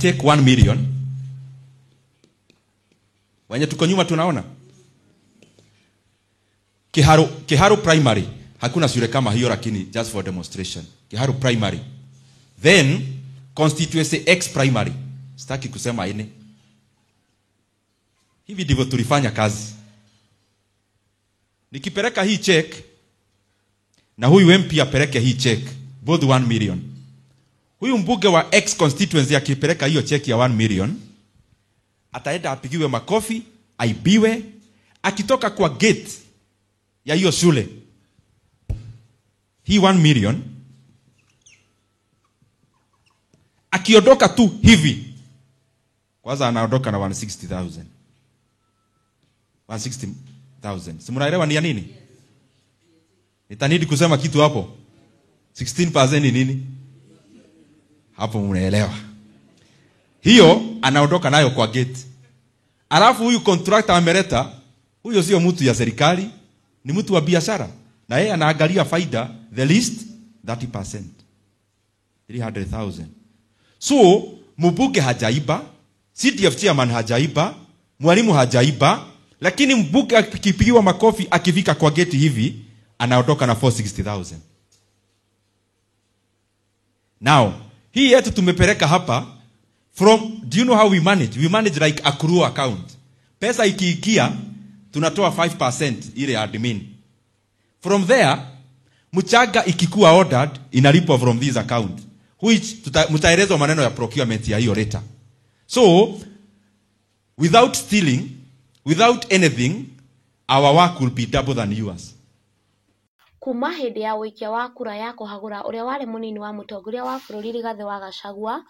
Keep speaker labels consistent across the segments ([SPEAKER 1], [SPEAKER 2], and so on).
[SPEAKER 1] Take 1 million. Wenye tuko nyuma tunaona Kiharu, Kiharu Primary, hakuna shule kama hiyo, lakini just for demonstration, Kiharu Primary, then constituency X Primary, sitaki kusema ine. Hivi ndivyo tulifanya kazi. Nikipeleka hii check na huyu MP apeleke hii check, both 1 million. Huyu mbunge wa X constituency akipeleka hiyo check ya 1 million, ataenda apigiwe makofi, aibiwe. Akitoka kwa gate ya hiyo shule, hii 1 million, akiondoka tu hivi, kwanza anaondoka na 160,000. 160,000. Si mnaelewa ni ya nini? Nitanidi kusema kitu hapo? 16% ni nini? Hapo mnaelewa. Hiyo anaondoka nayo kwa gate. Alafu huyu contractor ameleta, huyo sio mtu ya serikali, ni mtu wa biashara. Na yeye anaangalia faida, the least 30%. 300,000. So, mbunge hajaiba, CDF chairman hajaiba, mwalimu hajaiba, lakini mbunge akipigiwa makofi akifika kwa gate hivi, anaondoka na 460,000. Now, hii yetu tumepeleka hapa from, do you know how we manage? We manage like accrual account. Pesa ikiingia, tunatoa 5% ile admin. From there, mchanga ikikuwa ordered, inalipwa from this account, which mtaelezwa maneno ya procurement ya hiyo later. So, without stealing, without anything, our work will be double than yours.
[SPEAKER 2] Kuma hĩndĩ ya ũikia wa kura ya kũhagũra ũrĩa warĩ mũnini wa mũtongoria wa bũrũri Rigathĩ wa Gachagua,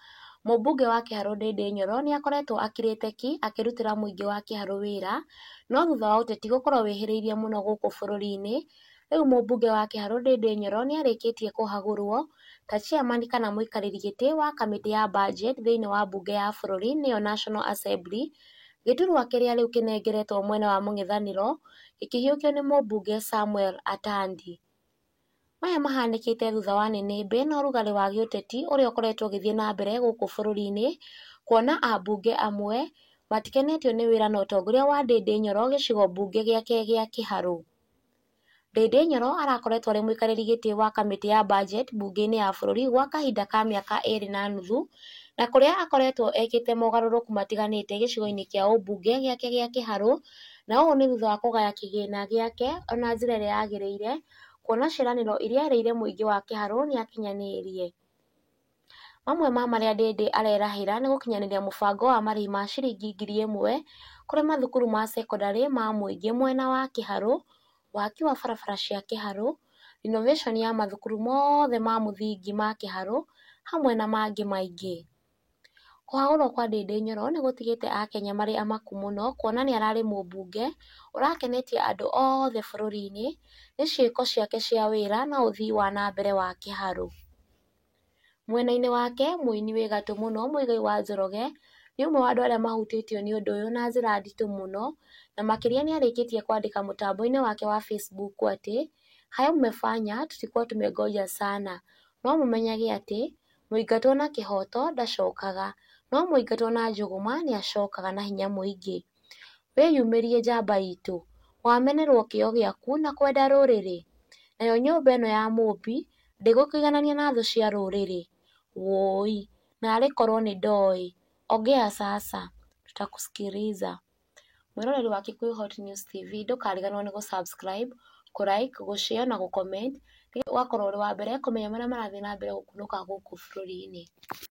[SPEAKER 2] mũmbunge wa Kĩharũ Ndindi Nyoro nĩ akoretwo akirĩte ki akĩrutĩra mũingĩ wa Kĩharũ wĩra, no thutha wa ũteti gũkorwo wĩhĩrĩirie mũno gũkũ bũrũri-inĩ, rĩu mũmbunge wa Kĩharũ Ndindi Nyoro nĩ arĩkĩtie kũhagũrwo ta chairman kana mũikarĩri gĩtĩ wa kamĩtĩ ya budget thĩinĩ wa mbunge ya bũrũri nĩyo National Assembly, gĩturwa kĩrĩa rĩu kĩnengeretwo mwena wa mũng'ethanĩro gĩkĩhiũkio nĩ mũmbunge Samuel Atandi. Maya mahanĩkĩte thutha wa nĩnĩmbĩ na ũrugarĩ wa gĩũteti ũrĩa ũkoretwo ũgĩthiĩ na mbere gũkũ bũrũri-inĩ, kuona ambunge amwe matikenetio nĩ wĩra na ũtongoria wa Ndindi Nyoro gĩcigo mbunge gĩake gĩa Kĩharũ. Ndindi Nyoro arakoretwo arĩ mũikarĩri gĩtĩ wa kamĩtĩ ya budget mbunge-inĩ ya bũrũri gwa kahinda ka mĩaka 2.5, na kũrĩa akoretwo ekĩte mogarũrũku matiganĩte gĩcigo-inĩ kĩa ũmbunge gĩake gĩa Kĩharũ, na ũũ nĩ thutha wa kũgaya kĩgĩna gĩake ona njĩra ĩrĩa yagĩrĩire, kuona ciĩranĩro iria erĩire mũingĩ wa Kĩharũ nĩakinyanĩirie. Mamwe ma marĩa Ndindi arerahĩra nĩ gũkinyanĩria mũbango wa marĩhi ma ciringi 1,000 kũrĩ mathukuru ma cekondarĩ ma mũingĩ mwena wa Kĩharũ, waki wa barabara cia Kĩharũ, renovation ya mathukuru mothe ma mũthingi ma Kĩharũ hamwe na mangĩ maingĩ. Kũhagũrwo kwa Ndindi Nyoro nĩ gũtigĩte akenya marĩ amaku mũno, kuona nĩ ararĩ mũmbunge ũrakenetie andũ othe bũrũri-inĩ nĩ ciĩko ciake cia wĩra na ũthii wa na mbere wa Kĩharũ. Mwena-inĩ wake, mũini wĩ gatũ mũno Muigai wa Njoroge nĩ ũmwe wa andũ arĩa mahutĩtio nĩ ũndũ ũyũ na njĩra nditũ mũno, na makĩria nĩ arĩkĩtie kwandĩka mũtambo-inĩ wake wa Facebook atĩ hayo mmefanya tulikuwa tumengoja sana, no mũmenyage atĩ mũingatwo na kĩhoto ndacokaga, no mũingatwo na njũgũma nĩacokaga na hinya mũingĩ. Wĩyumĩrie njamba itũ, wamenerwo kĩo gĩaku na kwenda rũrĩrĩ, nayo nyũmba ĩno ya Mũmbi ndĩgũkũiganania na thũ cia rũrĩrĩ. Wũi, narĩ korwo nĩ ndoĩ, ongea sasa tutakusikiliza. Mwĩroreri wa Kikuyu Hot News TV, ndũkariganĩrwo nĩ gũ-subscribe, kũ-like, gũ-share na gũ-comment nĩgetha ũgakorwo ũrĩ wa mbere kũmenya marĩa marathiĩ na mbere gũkunũka gũkũ bũrũri-inĩ.